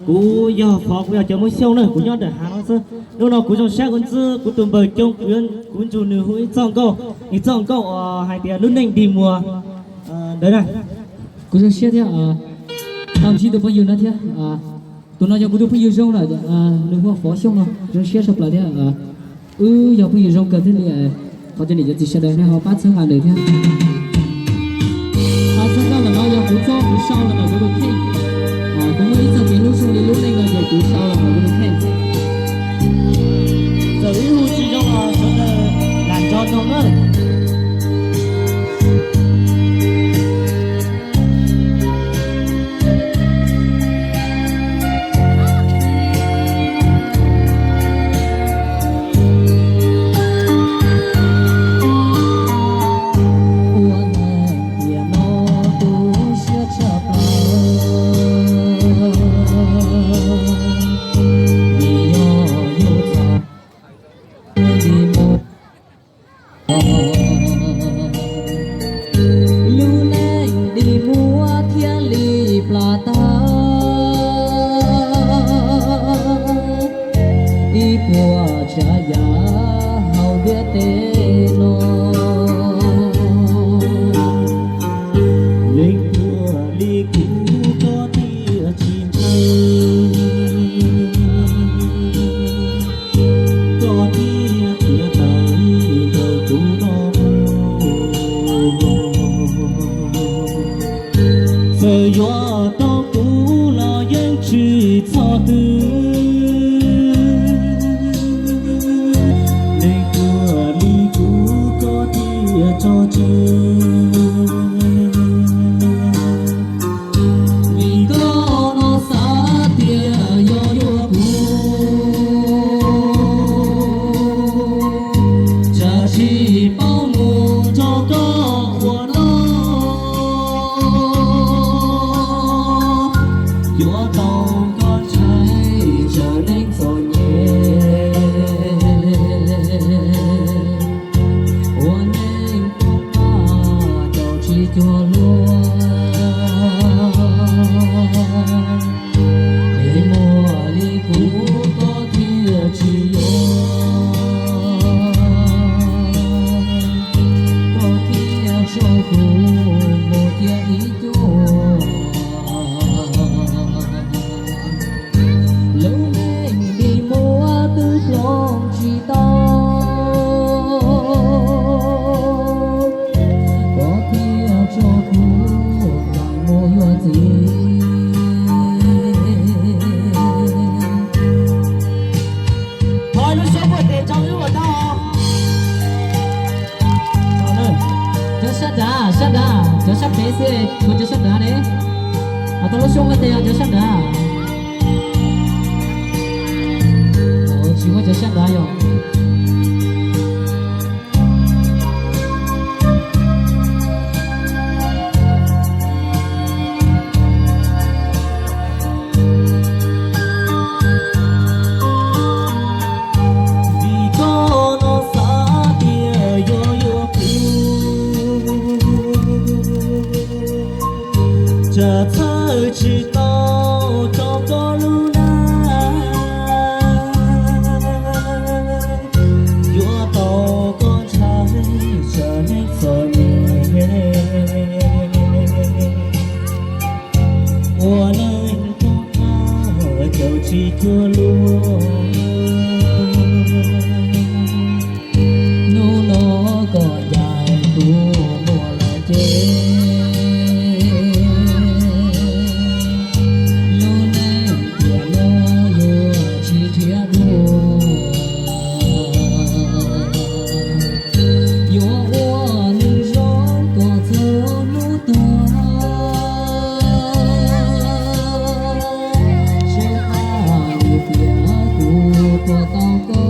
Kuv yog Fov, kuv yog cov Hmoob Xyooj na, kuv nyob ntawm hav no xwb. Hnub no kuv zoo siab kuv ntxub kuv tus npawg Coob, kuv ntsib nws hu ib txoj nkauj, ib txoj nkauj uas hais tias lub neej dig muag ntawd na. Kuv zoo siab thiab tau ntsib tus phooj ywg no thiab. Tus no yog kuv tus phooj ywg zoo lawm, nws hu ua Fov Xyooj no, zoo siab tshaj plaws thiab. Wb yog phooj ywg zoo kawg thiaj li, thov cov niam cov txiv sawv daws nej ho pab txhawb nqa nws thiab. Txoj nkauj ntawm no yog kuv txoj kuv sau los ntawm kuv tus kheej. Kuv muaj ib txoj kev hlub zoo li lub neej no ces kuv sau los ntawm kuv tus kheej. Txawm wb hu tsis zoo los sawv daws lam nco ntsoov na. Ua neeg tiam no tu siab tshaj plaws, vim yog yus txom nyem mus. Lub neej dig muag thiaj li plam tag ib puas tsav yam hauv ntiaj teb no. Leej twg li kuv koj thiaj tsis ntsib, koj thiaj tiav tawm ntawm kuv no mus. Txawm yuav tau kuv los yeej tsis txhob twv, leej twg li kuv koj thiaj tso tseg. Vim koj no xav tias yog yuav kuv, tsam tsis paub mus nrog koj ua noj, yuav tau koj ntshai tsam neej txom nyem. Ua neej poob qab caum tsis cuag luag, es muaj li kuv koj thiaj tsis yuav, koj thiaj tso kuv mus cia ib cuag. Lub neej dig muag twb hloov tsis tau, koj thiaj tso kuv mus yuav txiv. Thov lub suab puag tes tso wb ua tau. Cov sab nrad, sab nrad, cov sab pem xwb, kuv cov sab nrad ne. Ho tau lub suab puag tes cov sab nrad. Tsis muaj cov sab nrad yom. Vim koj no xav tias yog yuav kuv, tsam txhawj tsis tau rau koj lub neej, yuav tau koj ntshai tsam neej txom nyem. Ua neej poob qab caum tsis cuag luag, hnub no koj ncaim kuv mus lawm ces lub neej tiam no yuav tsis nrhiav dua. Yuav ua neeg zoo kom txog hnub tuag, seb haj yus tias kuv puas tau koj.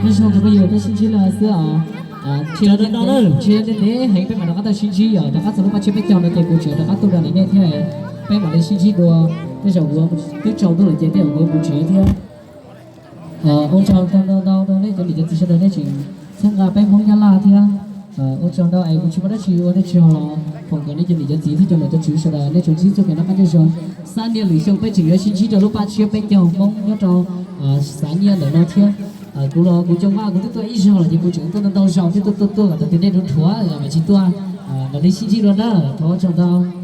Nyob zoo cov phooj ywg, peb sib ntsib li no xwb os. Ntshe ntev heev peb mam rov qab tau sib ntsib yom, rov qab txog lub paj tsib peb caug no ces kuv tseem rov qab tuaj rau ntawm nej thiab, peb mam li sib ntsib dua. Tej zaum kuv twb tsaus ntuj lawm ces tej zaum kuv mus tsev thiab. Ua tsaug ntau ntau rau nej cov niam cov txiv sawv daws nej tseem txhawb nqa peb Hmoob Nyab Laj thiab. Ua tsaug ntau es kuv tsis muaj dab tsi ua, nej tsis hos los foom kom nej cov niam cov txiv thiab cov nom cov tswv sawv daws nej tsuas ntsib txoj kev noj qab nyob zoo. Xab niaj lwm xyoo peb tseem yuav sib ntsib rau lub pab tshiab peb caug Hmoob nyob rau Xav Nyiaj ntawm no thiab. Kuv los kuv cov vaj kuv twb tuaj ib zaug los ces kuv tseem tuaj ntau zaus thiab, tuaj tuaj tuaj kom tau tias nej dhuav mam tsis tuaj. Mam li sib ntsib dua na, thov ua tsaug ntau.